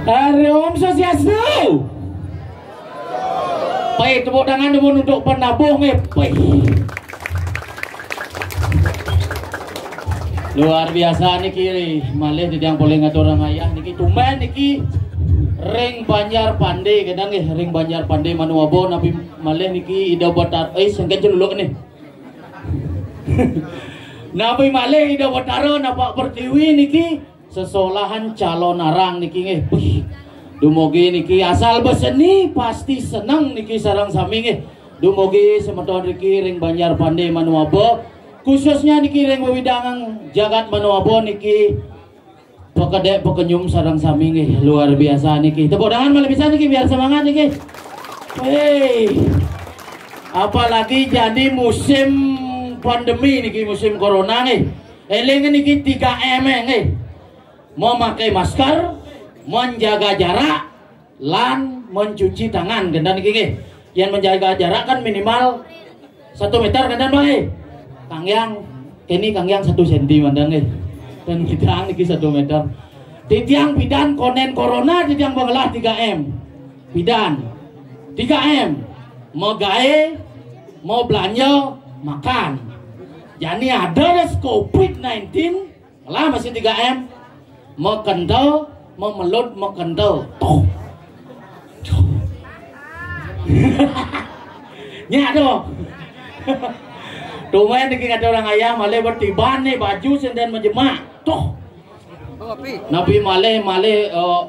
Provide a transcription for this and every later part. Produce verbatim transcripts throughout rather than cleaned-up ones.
Hari Om Swastiastu. Pai tepuk tangan dulu untuk penabuh nggih. Pai. Luar biasa niki, malih titiang polih ngaturang ayah niki, tumben niki ring Banjar Pande, kadang nggih, ring Banjar Pande Manuabo, napi malih niki Ida Batara, eh, sengken celuluk nih. Napi malih Ida Batara napak pertiwi niki, sesolahan calon arang niki nggih. Wih, dumugi niki asal beseni pasti seneng niki sareng sami nggih. Dumugi semeton riki ring Banjar Pande Manuaba, khususnya niki ring wewidangan jagat Manuaba niki, pekedek pekenyum sareng sami nggih, luar biasa niki. Tepuk tangan malih pisan niki biar semangat niki. Hei. Apalagi jadi musim pandemi niki, musim corona nggih. Eling niki tiga M nggih. Memakai masker, menjaga jarak, lan mencuci tangan, kenten niki nggih. Yen menjaga jarak kan minimal satu meter, kenten, Pak, eh? Kanggiang, kini kanggiang satu senti mandang nggih. Dan kita niki satu meter. Titiang pidan konen corona, titiang mengelah tiga M. Pidan. Tiga M. Megae, mau belanja, makan. Jadi ada des covid nineteen, lah masih tiga M. Mau kental, mau melut, mau kental. Tuh. Tuh. Nya tuh. Tumben niki ngaturang ayah, malih betiban nih baju senden majemak. Tuh. Napi malih, malih, eh,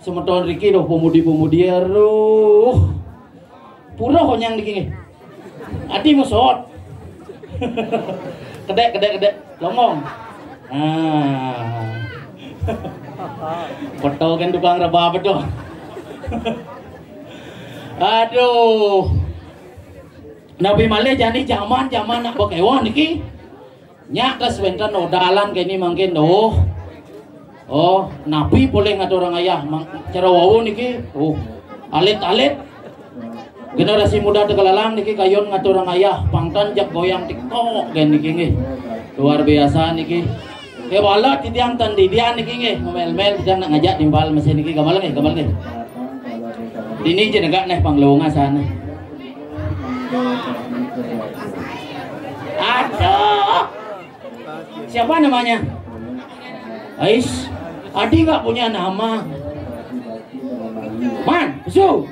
semeton riki doh pemudi-pemudi, aduh. Pura onyang niki nggih. Adi mesot. Kedek, kedek, kedek. Longong. Ah. Foto kan tukang rebah betul. Aduh. Napi malih jani jaman-jaman nak bekewan niki. Nya kas wenten odalan keni mangkin, oh. Oh, napi polih ngaturang ayah, mang-, cara wau niki. Oh, alit-alit. Generasi muda Tegalalang niki kayun ngaturang ayah, pangtan jak goyang TikTok gen niki nggih. Luar biasa niki. Ke bala titiang tan didian niki nggih, ngemel-mel titiang nak ngajak timpal mesin niki, gamal nggih, gamal nggih. Dini jenegak neh panglongasan. Aduh. Siapa namanya? Ais, Adi nggak punya nama. Man, su.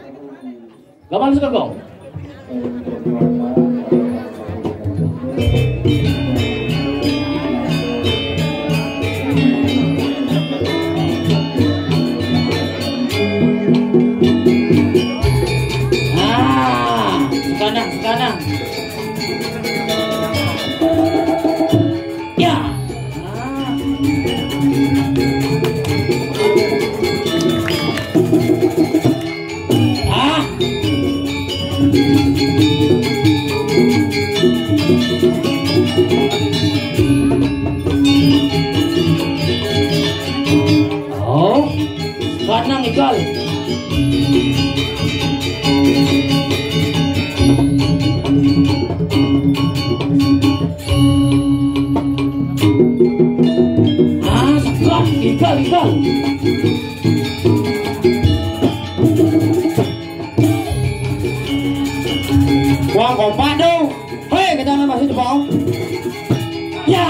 Gampang suka kong. Ah, sekarang, sekarang. Ya. Ah. Oh, kanang ikal. Ah, sekat, ikal, ikal. Wah, kompak dong. Hei, kita nggak masih jebol. Ya.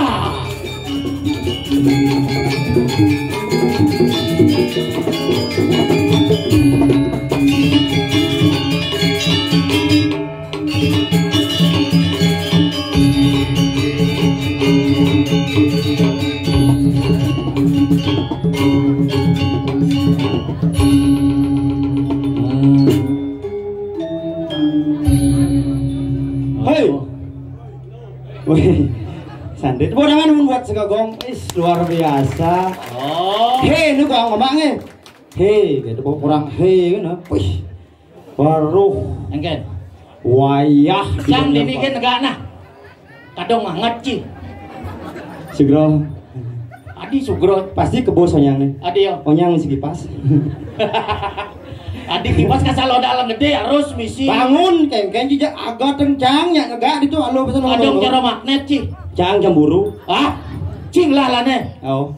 Hei. Wih. Sandit. Tepuk tangan mun buat Sekagong. Is, luar biasa. Oh. Hei, nu gong ngomong eh. Hei, gitu kok kurang hei kan. Wih. Waduh. Engken. Wayah. Cang dini kan negak nah. Kadung anget ci. Segera. Adi sugro. Pasti kebo sonyang nih. Adi yo. Onyang si kipas. Adi kipas kasal dalam gede harus misi. Bangun, kengkeng jijak agak teng cang, nya negak ditu alo pesan. Kadung cara magnet ci. Cang cemburu. Ah, cing lah lane. Oh.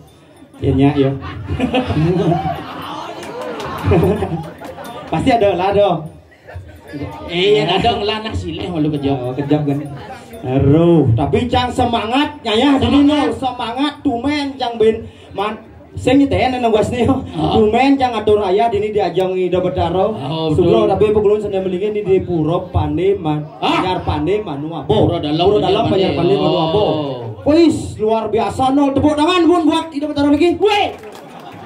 Ya, nya, ya. Pasti ada lah, ada. Eh, ada ngelanah silih malu kejap. Oh, kejap kan. Aduh, tapi cang semangat, nyayah dulu, Nol. Semangat tumen cang bin man. Sing nyeten nang wasni. Ah. Tumen cang atur ayah dini diajang Ida Betara. Oh, betul. Sugro, tapi pekulun senda melingin di, di pura Pande Man-, Ah. Banjar Pande Manuabo. Pura Dalam, Pura Dalam, Banjar Pande. Banjar Pande Manuabo. Oh. Wis, luar biasa, Nol. Tepuk tangan pun buat Ida Betara niki. Weh.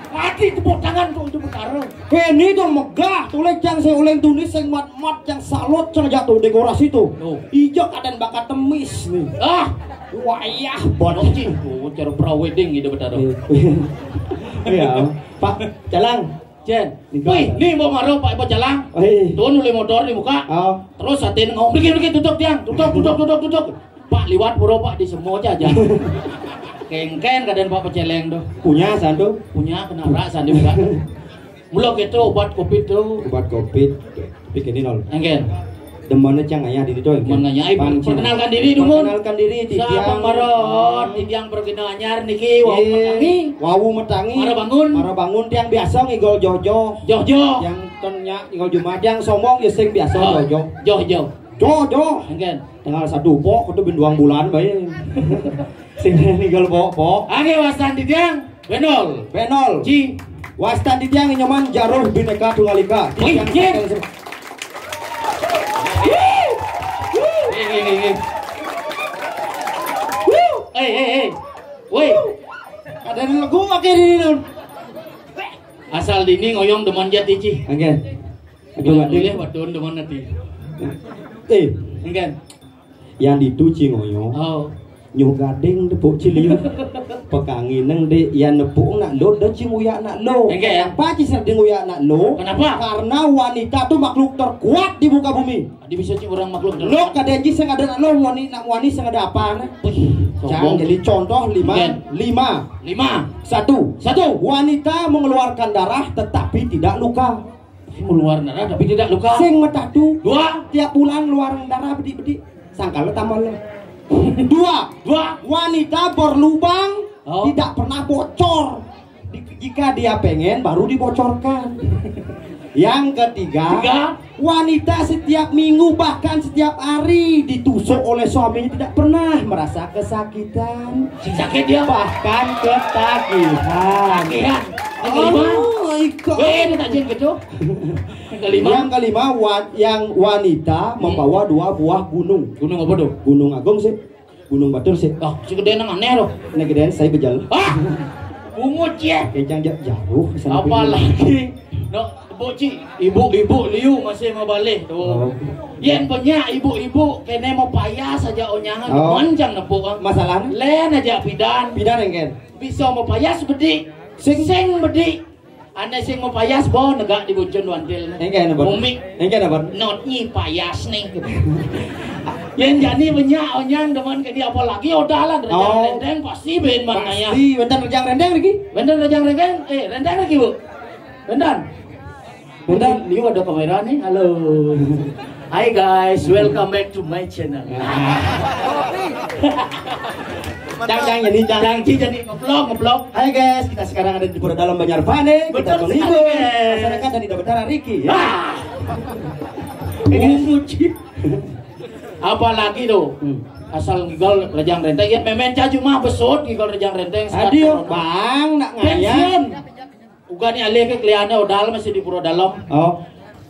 Mati tepuk tangan untuk Ida Betara. Kene to megah, tulis cang sing uling tunis sing mat-mat cang salut cang jatuh dekorasi to. Oh. Ijo kaden bakat temis nih. Ah, wayah banget. Oke, oh, cara pra wedding Ida Betara. Iya. Iya, Pak Calang. Cen. Nika. Wih, nih mau maro Pak Ibu Calang. Oh, iya. Tuh nulis motor dibuka. Oh. Terus satin ngomong, "Pergi, pergi, tutup tiang. Tutup, tutup, tutup, tutup." Pak liwat pura, Pak, di semua aja. Kengken kaden Pak peceleng tuh. Punya santu. Punya kena rak santu, Pak. Mula gitu obat covid tuh. Obat covid. Tapi kene, Nol. Engken. Demen cang ayah dini tuh, engken. Demen ayah. Pang cing. Perkenalkan diri dulu. Perkenalkan diri, Siapa Titiang. Marot, Titiang perkenal anyar niki, wau Eh, metangi. Wau metangi. Mara bangun. Mara bangun, tiang biasa ngigol jojo. Jojo. Tiang tenya ngigol Jumat, tiang sombong ya sing biasa Oh, jojo. Jojo. Jojo. Engken. Tanggal satu pok itu binduang bulan bae. Sing ngigol pok, pok. Oke, wastan titiang, Benol. Benol. Ci. Wastan titiang Inyoman Jaruh Bineka Tunggal Ika. Wih, Titiang Jen. Sekalian se- Eh, eh, eh, eh. Woi. Ada lagu makin ini, Nun. Asal dini ngoyong demen jati, Ci. Oke. Aduh, Aduh, Wadin. Boleh, Wadon, demen nanti. Eh, Engken. Yang ditu ci ngoyo. Oh. Nyu gading tepuk ci liu. Pekangi neng de yang nepuk nak lo, de ci nguyak nak lo. Engken, ya? Apa ci sedih nguyak nak lo? Kenapa? Karena wanita tuh makhluk terkuat di muka bumi. Dia bisa ci orang makhluk terkuat. Lo kadang ci sing ada nak lo, wani nak wani sing ada apa nih? Wih, Cang, sombong. Jadi contoh lima, Engken. Lima. Lima. Satu. Satu. Wanita mengeluarkan darah tetapi tidak luka. Keluar darah tapi tidak luka. Sing metatu. Dua. Tiap bulan ngeluarin darah bedik-bedik. Sangkal tambah lo. Dua. Dua. Wanita berlubang Oh. Tidak pernah bocor. Di- jika dia pengen, baru dibocorkan. Yang ketiga, Tiga. Wanita setiap minggu bahkan setiap hari ditusuk oleh suaminya tidak pernah merasa kesakitan. Sing sakit dia. Bahkan ketagihan. Tagihan. Yang kelima. Oh, iko. Weh, dia tak jin gitu. Yang kelima. Yang kelima, wa- yang wanita Hmm. membawa dua buah gunung. Gunung apa tuh? Gunung Agung sih. Gunung Batur sih. Ah, si gede nang aneh loh. Nek gedean saya bejal. Ah, bungut ya. Kencang ja- jauh. Sana Apalagi, no, boci, ibu-ibu liu masih mau balik tuh. Oh. Yen banyak ibu-ibu kene mau payah saja onyangan Oh. Manjang nepuk, ah. Masalah? Len aja pidan. Pidan engken. Bisa mau payah sebedi. Sing. Sing bedi. Ane sing mau payas bo negak di bucun wantil. Engke napa? Mumik. Engke napa? Not nyi payas nih. Yang jani banyak onyang demen ke dia apalagi odalan rejang Oh. Rendeng pasti ben manaya. Pasti benten rejang rendeng lagi. Benten rejang rendeng, eh rendeng lagi bu. Benten. Benten, liu ada kamera nih. Halo. Hi guys, welcome back to my channel. Cang, cang, jadi cang. Cang Ci jadi ngeblok, ngeblok. Hai guys, kita sekarang ada di Pura Dalam Banjar Pane. Kita Betul menghibur sekali, guys. Masyarakat dan tidak berdarah Riki. Ya. Ah. Ini lucu. Apalagi tuh. Hmm. Asal ngigol rejang renteng. Ya, memen caju mah besut ngigol rejang renteng. Aduh, bang, nak ngayang. Pensiun. Uga ni alih ke keliane odal masih di Pura Dalam. Oh.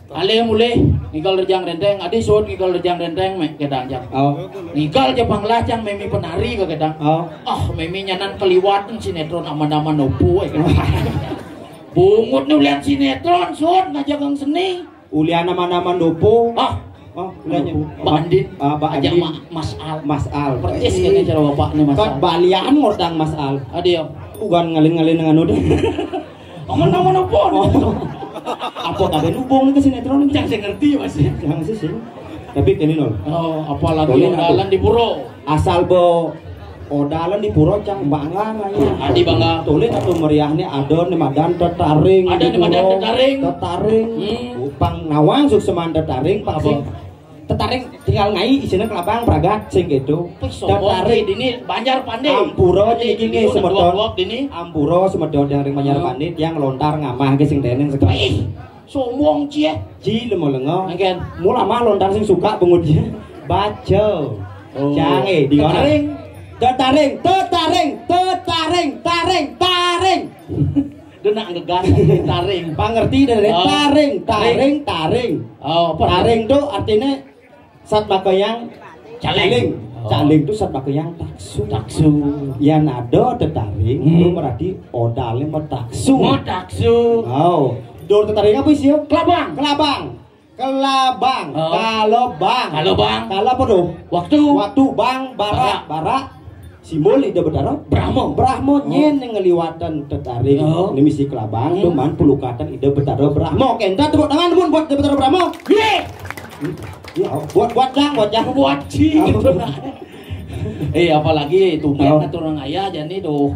Alih mulih ngigol rejang renteng, adi suut ngigol rejang renteng me kedang jang. Oh. Ngigol je panglacang memi penari ke kedang. Oh. Ah, memi nyanan keliwat sinetron aman-aman opo eh. Bungut ni ulian sinetron suut ngajak kang seni. Ulian aman-aman opo. Ah, Oh, udah aja. Mbak Andin. Ah, Mbak Ajak Andin. Ma- Mas Al. Mas Al. Persis Eh, kene cara bapakne Mas Kan Al. Balian ngordang Mas Al. Ada ya. Bukan ngalin-ngalin dengan udah. Aman-aman apa? Oh. Apa kabeh hubung ke sinetron? Yang saya ngerti masih. Yang sih sih. Tapi kene nol. Oh, apalagi Boleh odalan aku. Di pura. Asal bo odalan di pura cang bangga lah ya. Adi bangga. Tulis atau meriahnya ada nih madan tetaring. Ada di nih madan pura. Tetaring. Tetaring. Hmm. Pang nawang sukseman tetaring pasti. Apa? Tetaring tinggal ngai isine kelabang pragat sing gitu. Wih, sombong, tetaring. Dini Banjar Pande. Ampura niki nggih, semedon. Ampura semedon yang ring Banjar Pande, tiang lontar ngamah ke sing deneng sekali. Ih, sombong cie. Ji lemo lengo. Nangken. Mula mah lontar sing suka penguji. Baca. Oh. Jange di tetaring. Tetaring, tetaring, tetaring, taring, taring. Dia nak ngegas taring. Pangerti dari oh. Taring, taring, taring. Oh, apa? Taring tuh artinya sat makayang caling. Caling. Oh. Caling tuh sat makayang taksu. Taksu. Yang ada tetaring hmm. Itu berarti odale mataksu. Mataksu. Oh. Dor tetaring apa sih? Kelabang. Kelabang. Kelabang. Oh. Kalau bang. Kalau bang. Kalau apa tuh? Waktu. Waktu bang barak. Barak. Barak. Simbol Ida Betara Brahma. Brahma oh. Nyen ngeliwatan tetaring oh. Ini misi kelabang hmm. Tuh man pelukatan Ida Betara Brahma. Oke, entar tepuk tangan pun buat Ida Betara Brahma. Ye. Ya, buat buat dang, buat dang. Buat ci. Eh apalagi itu oh. Ngatur orang ayah jadi tuh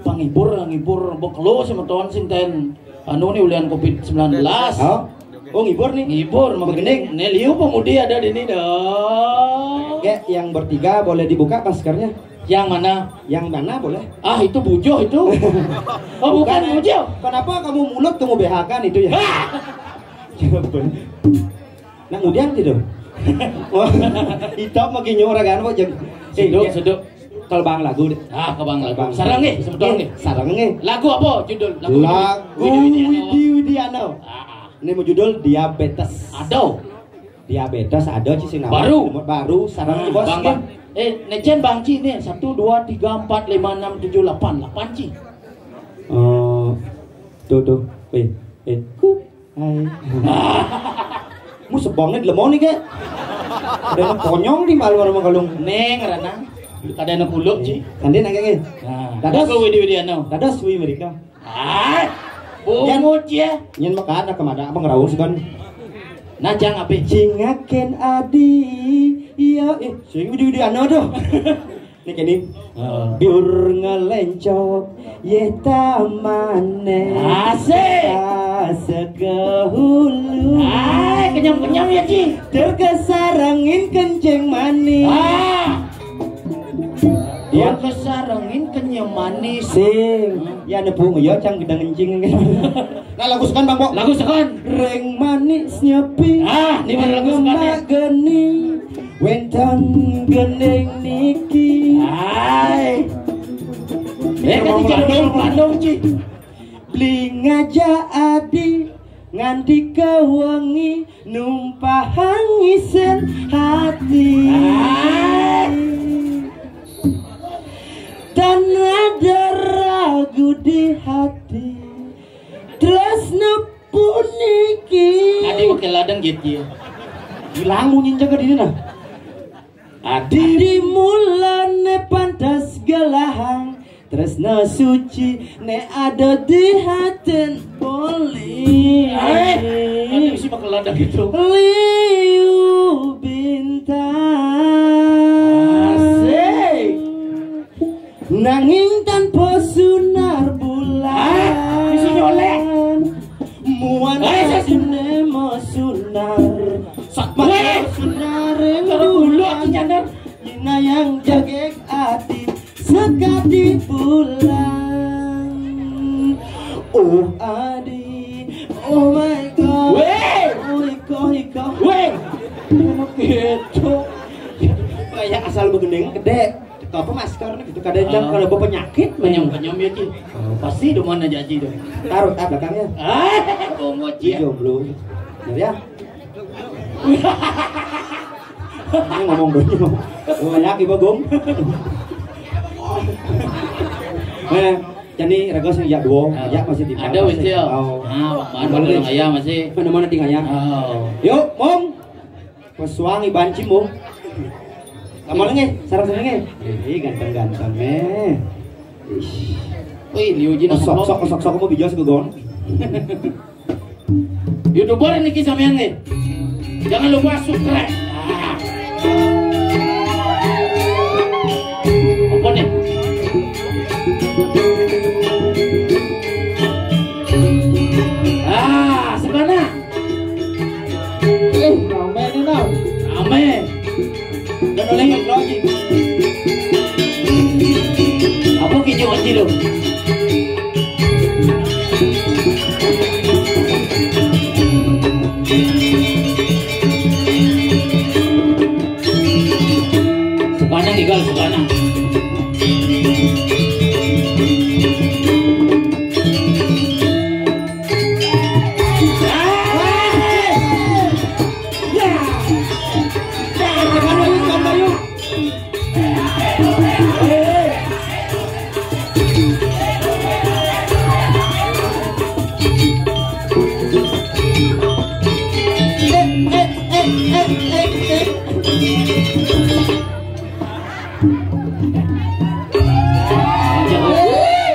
penghibur, penghibur boklo semeton sinten anu nih ulian covid sembilan belas. Oh. Oh ngibur nih. Ngibur, magening. Nih liu pemudi ada di ini dong. Oke, yang bertiga boleh dibuka maskernya. Yang mana? Yang mana boleh? Ah itu bujo itu. Oh bukan bujo. Kenapa kamu mulut kamu behakan itu ya? Nah kemudian gitu. Wah, hitam makin nyora kan kok jadi. Seduk, seduk. Kalau bang lagu deh. Ah, ke bang lagu. Sarang nih, sebetulnya nih. Sarang nih. Lagu apa judul? Lagu Widi Widiano. Ah. Ini mau judul diabetes. Ada. Diabetes ada sih sing baru. Baru sarang bos. Bang, bang. Eh, necen bang Ci nih. Satu, dua, tiga, empat, lima, enam, tujuh, delapan. Delapan Ci. Eh, tuh tuh. Eh, eh. Hai. Mu sebongnya dilemoni ke? Ada yang ponyong di malu sama kalung. Neng rana. Kada ada kuluk Ci. Tadi nang kene. Nah, dados Widi Widiano. Dados Wi mereka. Ah. Bungut ya. Nyen maka ada kemada apa ngeraus kan? Nah, jang apa? Cingaken adi. Iya, eh, sing Widi Widiano tuh. Ini kini biur ngelencok ye tamane. Asik. Asik ke hulu. Ay, kenyam-kenyam ya Ci. Terkesarangin kencing manis. Ah. Ya kesarangin kenyam manis. Sing. Ya nepu ya cang gedang kencing. Nah lagu sekan bang kok. Lagu sekan. Reng manis nyepi. Ah, ini mana lagu sekan ya? Geni. Wénten gending niki. Hai. Eh, kan dijadong Bandung, Ci. Beli ngajak adi nganti ke wengi numpahang isen hati. Hai. Tan ada ragu di hati. Tresno puniki. Adi pakai ladang gitu ya. Hilang munyi jaga diri nah. Adi. Adi mulane pantas galahang tresna suci ne ada di haten poli. Eh, adi mesti pakai ladang gitu. Liu bintang. Asik. Nanging tanpa sunar bulan. Ah, bisa nyolek. Muan eh, sasine mau sunar. Sak sunar. Kalau bulu aku nyandar. Dina yang jagek ati sekadi bulan. Oh adi, oh my god. Weh. Oh iko iko. Weh. Gitu. Kayak asal begendeng gede. Apa masker nih gitu kadang jam kalau bawa penyakit menyem penyem ya Ci. Oh, pasti demen aja Ci dong. Taruh tak belakangnya. Ah, bongot ya. Jomblo. Ya. Ini ngomong dulu. Banyak ibu gong. Nah, jadi raga sing ya dua, ya masih di ada masih. Oh. Nah, mana masih. Mana mana tinggalnya. Oh. Yuk, Mong. Pesuangi banci mu. Kamu lagi, sarang senenge. Ih, ganteng-ganteng eh. Wih, liu jin sok sok sok sok mau bijos begon. YouTuber ini kisah yang nih. Jangan lupa subscribe. Ah. Apa nih? Ah, sebenarnya. Eh, rame nih, Nau. Sepanjang tinggal sepanjang.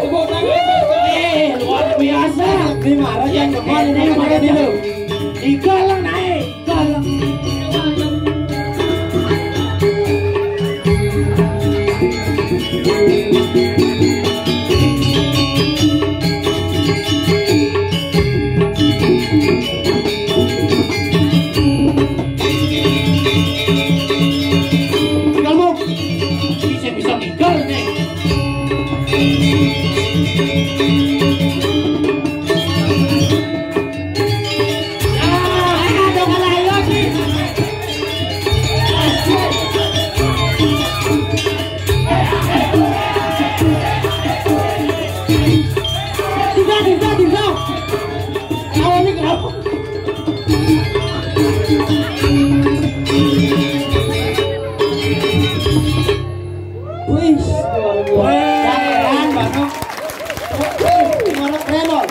Tepuk tangan. Eh, luar biasa. Ini marah yang depan, ini marah dulu. Digalang naik, galang. Kamu bisa-bisa tinggal nih. Wih, luar biasa. Keren, Bang. Wih, suara keren, Bang.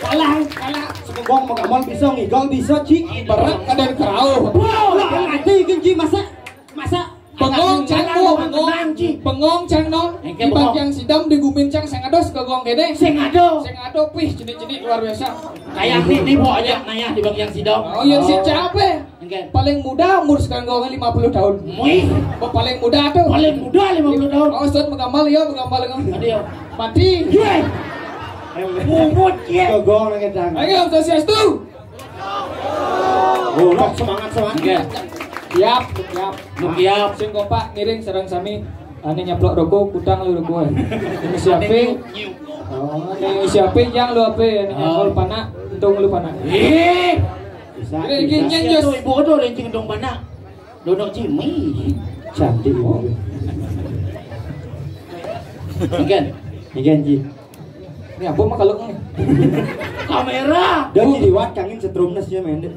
Kalah, kalah. Segegong mah gamal bisa, ngigol bisa, Ci. Berat kadén kerauh. Wah, lah, ati iki, Ci, masa, masa bengong cang, bengong. Tenang, Ci. Bengong cang, Nol. Engké di bengong. Bagian sidam, di gumin cang, sing ado segegong kéné. Sing ado. Sing ado, pih, jenik-jenik luar biasa. Kayak ini, ini, pokoknya naya di bagian sidam. Oh, yang si capé. Engké. Paling muda umur sekarang lima puluh tahun. Wih. Oh, paling muda tuh. Paling muda lima puluh tahun. Oh, set mengambal ya, mengambal kan. Tadi ya. Mati. Yé. Mumut ya. Gogong lagi, Dang. Ayo, Om Swastiastu. Oh, semangat, semangat. Engké. Siap, siap. Siap. Sing kompak ngiring sareng sami. Ané nyaplok roko, kutang lu roko. Ini siapé? Oh, ini siapé yang lu apé? Ini nyangkol panak, untung lu panak. Eh. Bisa, ini bisa. Nyén, Yos. Ibu kudu lencing dong panak. Dodok Jimmy. Cantik ibu. Engkén. Engkén, Ji. Ini apa mah kalau ini? Kamera. Dan diliwat kangin setrumnesnya, men.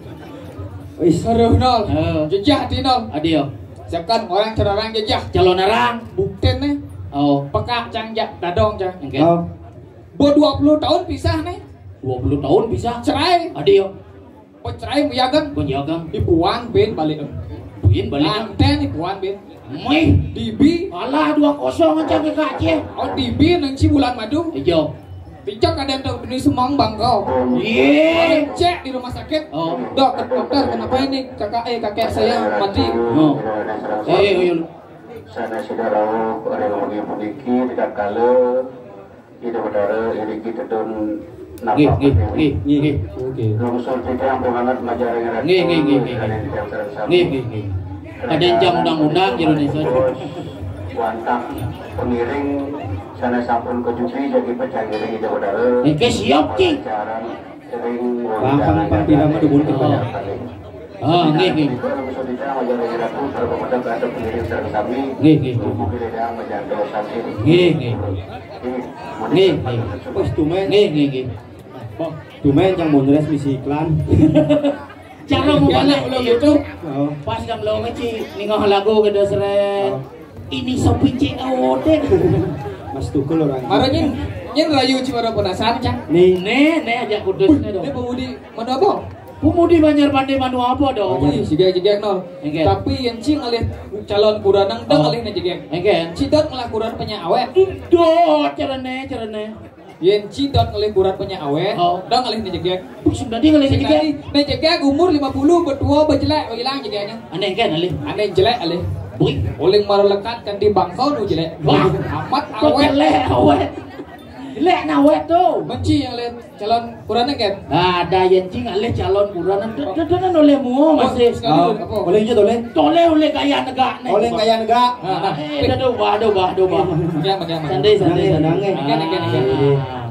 Wis. Aduh, Nol. Heeh. Jejah di, Nol. Adi, yo. Siapkan orang cerarang jejah. Calon orang. Bukten nih. Oh. Peka cang jak dadong cang. Engkén. Oh. Bo dua puluh tahun pisah nih. Dua puluh tahun pisah. Cerai. Adi, yo. Pecerai muyagan. Muyagan. Ipuan bin balik. Bin balik. Anten ipuan bin. Mih. Dibi. Alah, dua kosong aja ke Kak Cie. Oh, dibi nang si bulan madu. Ijo. Picok ada yang tahu ini semang bangkau. Iya. Cek di rumah sakit. Oh. Dok, dokter, kenapa ini kakak, eh, kakek saya mati? Oh. Eh, oh, iya. Sana saudara, orang yang punya puniki, tidak kalah. Ida Betara, iriki tedun. Nggih, nggih, nggih, nggih. Oke. Lungsur titiang pun manut majaring ratu. Nggih, nggih, nggih, nggih. Kadén jam undang-undang Indonesia. Wantah pengiring sana sampun kejubi jagi pecah ngiring Ida Betara. Oke, siap, Ki. Acara sering. Bang, bang, bang, tidak mau dibuntu, Bang. Oh, nggih, nggih. Nggih, nggih. Nggih, nggih. Nggih, nggih. Wis tumén. Nggih, nggih, nggih. Oh, tumén yang mau ngeres misi iklan. Cara mau balik ulo gitu. Oh. Pas jam lo ngeci ningok lagu gitu seret. Oh. Ini sopi C O D. Mas Tukul orang. Maro nyén, nyén rayu ci maro penasaran, Cang. Nih. Nih, nih aja kudus nih dong. Ini pemudi mana apa? Pemudi Banjar Pandé manu apa dong? Oh, iya, jegég-jegég, Nol. Enggak. Tapi yén ci ngalih calon kuranang, dong ngalih né jegég. Enggak. Ci dot ngelah kuran penyak awék. Dot, carané, carané. Yén ci dot ngalih kuran penyak awék, dong ngalih né jegég. Wih, sudah dia ngalih né jegég. Né jegég umur lima puluh, betua, bejelék, ilang jegégné. Ané enggak ngalih. Ané jelék alih. Wih. Uling maro lekat kan di bangkau nu jelék. Wah, amat kok awék. Jelék awék. Jelek nah wet tu. Menci yang lihat calon kurang kan? Ada yang cing alih calon kurang. Tenan oleh mua masih. Sekali dulu, apa? Oleh je toleh. Toleh oleh gaya negak ni. Oleh gaya negak. Ah, ah. Eh, dah, dah, bah, dah, bah, dah, bah. Makan, makan, makan. Sandai, sandai, sandai. Makan, makan, makan. Ah.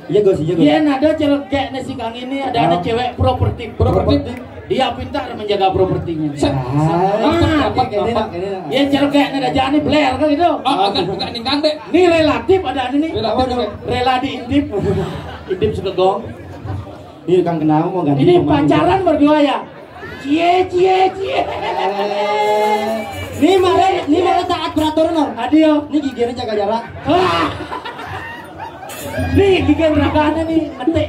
Iya, Gus, iya, Gus. Iya, ada celekek ni si Kang ini, ada, ada cewek properti. Properti. Dia pintar menjaga propertinya. Set. Ah, apa, apa, ini apa? Lah, ini lah. Ya, celekek ni dah jadi bler kan gitu. Ah, agak, agak ningkang deh. Ni relatif ada ni. Relatif, apa? Rela diintip. Intip sekegong. Ini Kang kenal mau ganti. Ini pacaran berdua ya? Cie, cie, cie. Eh, ini malah, ini malah taat peraturan, Nor. Adio. Ini gigirnya jaga jarak. Ah. Nih, gigi raganya nih, ngetik.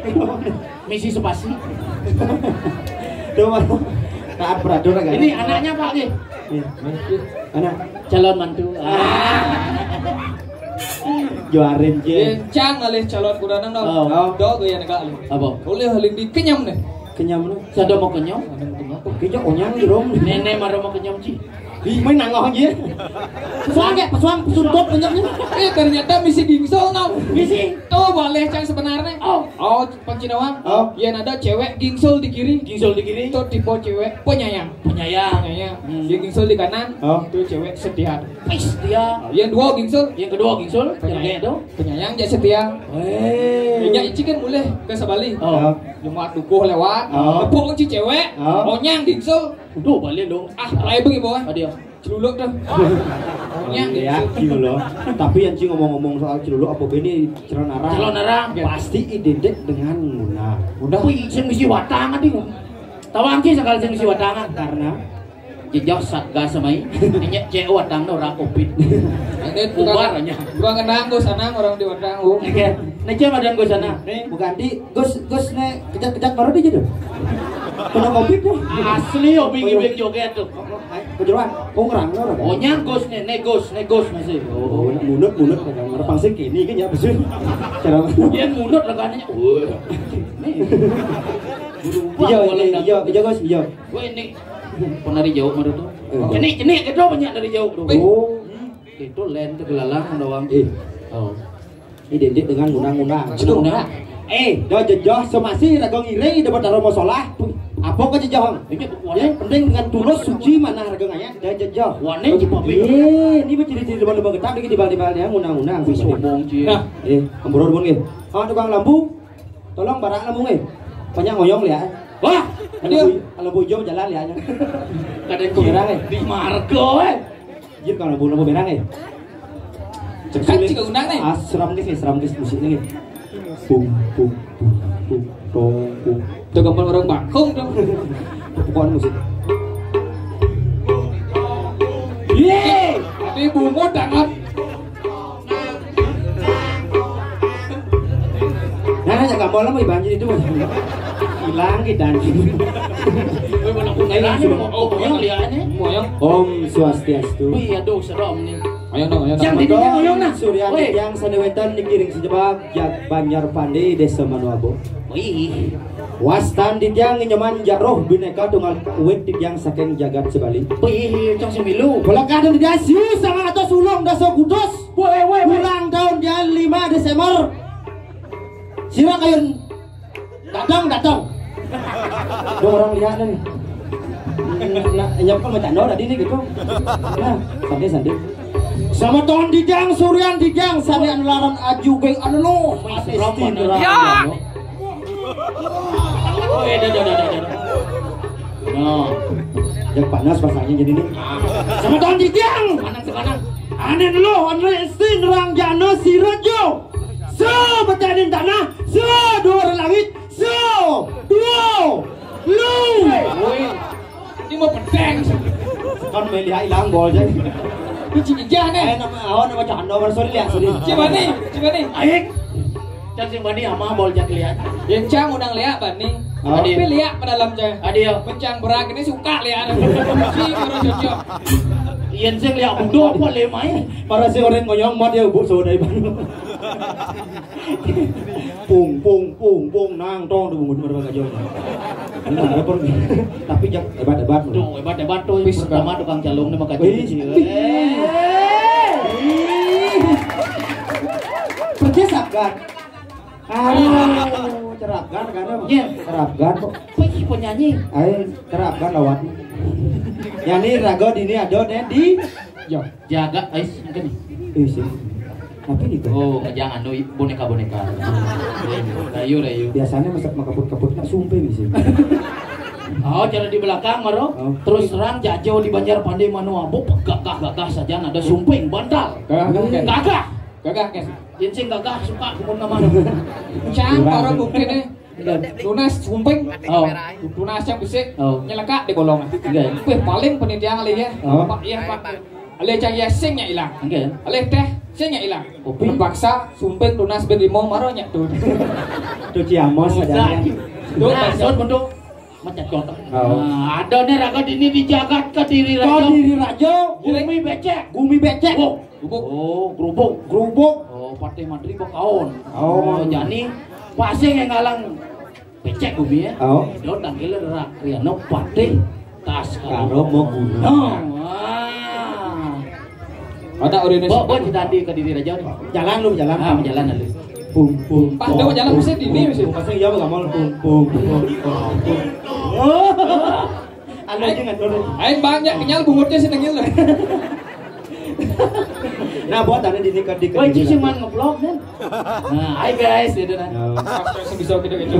Misi spasi. Tuh, Mas. Taat peraturan kan? Ini anaknya, Pak, nih. Iya. Anak. Calon mantu. Ah. Juarin, Cing. Kencang alih calon kuranang, no. Oh. Do gaya negak alih. Apa? Oleh alih di kenyam nih. Kenyam nih. Sada mau kenyam? Kenyam onyang di rom. Nenek marah mau kenyam, Ci. Ih, main nangah aja. Pesuang ya, pesuang, pesuntut banyak nih. Eh, ternyata misi gingsul, no. Misi. Tuh, boleh, Cang, sebenarnya. Oh. Oh, Pang Cinawang. Oh. Yang ada cewek gingsul di kiri. Gingsul di kiri. Tuh tipe cewek penyayang. Penyayang. Penyayang. Hmm. Yang gingsul di kanan. Oh. Tuh cewek setia. Wis, setia. Yang dua gingsul. Yang kedua gingsul. Penyayang. Yang kedua. Penyayang, jadi setia. Eh. Yang Ici kan boleh ke sebalik. Oh. Cuma dukuh lewat. Oh. Tepuk kunci cewek. Oh. Onyang gingsul. Udah balik dong. Ah, mulai bagi bawah. Ada. Celuluk dah. Onyang gingsul. Yakin loh. Tapi yang Ci ngomong-ngomong soal celuluk apa ini calon arang? Calon arang. Pasti identik dengan nguna. Udah. Wih, sing misi watang tadi. Tawang Ci sekali sing misi watangan karena jejak satgas semai. Nanya cek watang no orang covid. Ini bubar aja. Bukan kenang gue sana orang di watang gue. Oke. Nah, Ci madan gue sana. Nih, bukan di Gus, Gus ne kejat-kejat baru dia gitu. Kena covid tuh. Asli, opi gibik joget tuh. Kejeroan, kongrang tuh. Oh, nya Gus ne, ne Gus, ne Gus masih. Oh, munut, munut kan. Ada pangsit kini kan ya besul. Cara. Dia munut lah katanya. Wah. Nih. Iya, iya, iya, iya, Gus, iya. Wah, ini penari jauh mana tuh? Eh. Cenik, cenik itu banyak dari jauh tuh. Oh. Itu lain tuh gelalang doang. Eh. Oh. Identik dengan ngundang-ngundang. Ngundang. Eh, dah jejah semasi raga ngiring ida batara masalah. Apa ke jejah? Ini ya, penting dengan tulus suci mana harga ngaya dah jejah. Wane cipapi. Eh, ini berciri-ciri depan depan getah dikit di bal di bal dia ngundang-ngundang. Wis sombong, Ci. Nah, eh, kemburu pun gitu. Ah, tukang lampu. Tolong barak lampu nih. Banyak ngoyong lihat. Wah, ada lampu hijau jalan lihatnya. Kadang berang, eh. Di marga, eh. Jir kalau lampu lampu merah, eh. Cekat juga undang nih. Ah, seram nih, seram nih musiknya nih. Pung pung pung pung pung pung. Tuh gambar orang bakung dong. Bukan musik. Ye, tapi bungut tangan. Nah, ya gambar lama banjir itu. Hilang kita. Woi, mana pun hilang, oh, yang lihatnya. Moyang. Om Swastiastu. Wih, aduh, serem nih. Ayo dong, ayo dong. Yang di dunia oyong nah. Surya yang sadewetan dikiring sejebak jak Banjar Pande Desa Manuabo. Wih. Wastan titiang nginyeman jaroh bineka tunggal wit titiang saking jagat sebali. Wih, cang semilu. Pelekatan dia siu sama atau sulung dasa kutus. Woi, woi, woi. Ulang tahun dia lima Desember. Sira kayun datang, datang. Ada orang lihat nih. Nah, nyapa macam tadi nih gitu. Nah, santai, santai. Sama tahun dijang, surian dijang, sani anu laran aju geng anu lo. Wih, serem banget. Ya. Oh, iya, dah, dah, dah, dah, dah. Nah. Yang panas pasangnya jadi nih. Sama tahun dijang. Panas sekarang. Anin lo, Andre Sin, Rangjana, Sirajo. So, betanin tanah. So, dua langit. So, dua. Lu. Woi. Ini mau pedang. Kan main lihat hilang gol aja. Ini cicing jah nih. Eh, nama awak nama canda, sorry lihat, sorry. Coba nih, coba nih. Aik. Cang sing bani ama bol jak lihat. Yang cang undang lihat bani. Oh. Tapi lihat pada dalam cang. Ada ya. Pencang berak ini suka lihat. Si baru cocok. Yang sing lihat budo apa lemai? Para si orang ngoyong mat ya ubuk saudai baru. Pung pung pung pung nang tong tu bungut mereka aja. Ini ada pun. Tapi jak hebat-hebat. Tuh, hebat-hebat tuh. Pertama tukang calung ni maka. Wih. Percaya sakat. Aduh, cerapkan kan? Iya. Cerapkan kok. Wih, penyanyi. Ayo, cerapkan lawat. Yani raga dini ada nih di. Yo, jaga ais mungkin. Eh, sih. Tapi nih kan. Oh, jangan, no, boneka-boneka. Rayu, rayu. Biasanya masak makaput-kaput nak sumping sih. Oh, cara di belakang maro. Oh. Terus terang jajo di Banjar Pande mano abu gagah-gagah saja ada sumping bantal. Gagah, gagah. Gagah. Gagah, kan? Jinsing gagah suka kumun nama. Cang, kurang. Para bukti nih. Iya. Tunas sumping. Oh. Tunas yang besi. Oh. Nyelekak di bolong. Iya. Wih, paling penelitian kali ya. Oh. Pak, iya, Pak. Ale cari sing nya hilang. Enggak ya? Ale teh sing nya hilang. Kopi. Terpaksa sumping tunas ben limo maro nya tuh. Tuh ciamos ada. Tuh, nah, maksud untuk macam contoh. Oh. Nah, ada nih raga dini di jagat Kediri Raja. Kediri Raja. Gumi becek. Gumi becek. Oh. Gubuk. Oh, gerubuk. Gerubuk. Oh, Patih Madri bakaon. Oh, jani pasing yang ngalang becek gumi ya. Oh. Do tangkil rak riano Patih Tas karo mau guna. Oh, wah. Ada orang ini. Bo, bo, kita di Kediri Raja nih. Jalan lu, jalan. Ah, jalan lu. Pum pum. Pas do jalan mesti di ini mesti. Pasti ya mau pum pum pum pum. Oh. Anu aja nggak dulu. Ayo bang, ya kenyal bungutnya sih tengil. Nah, buat anda di nikah di. Wah, itu cuman ngeblok kan. Nah, hai guys, gitu nah. Bisa gitu gitu.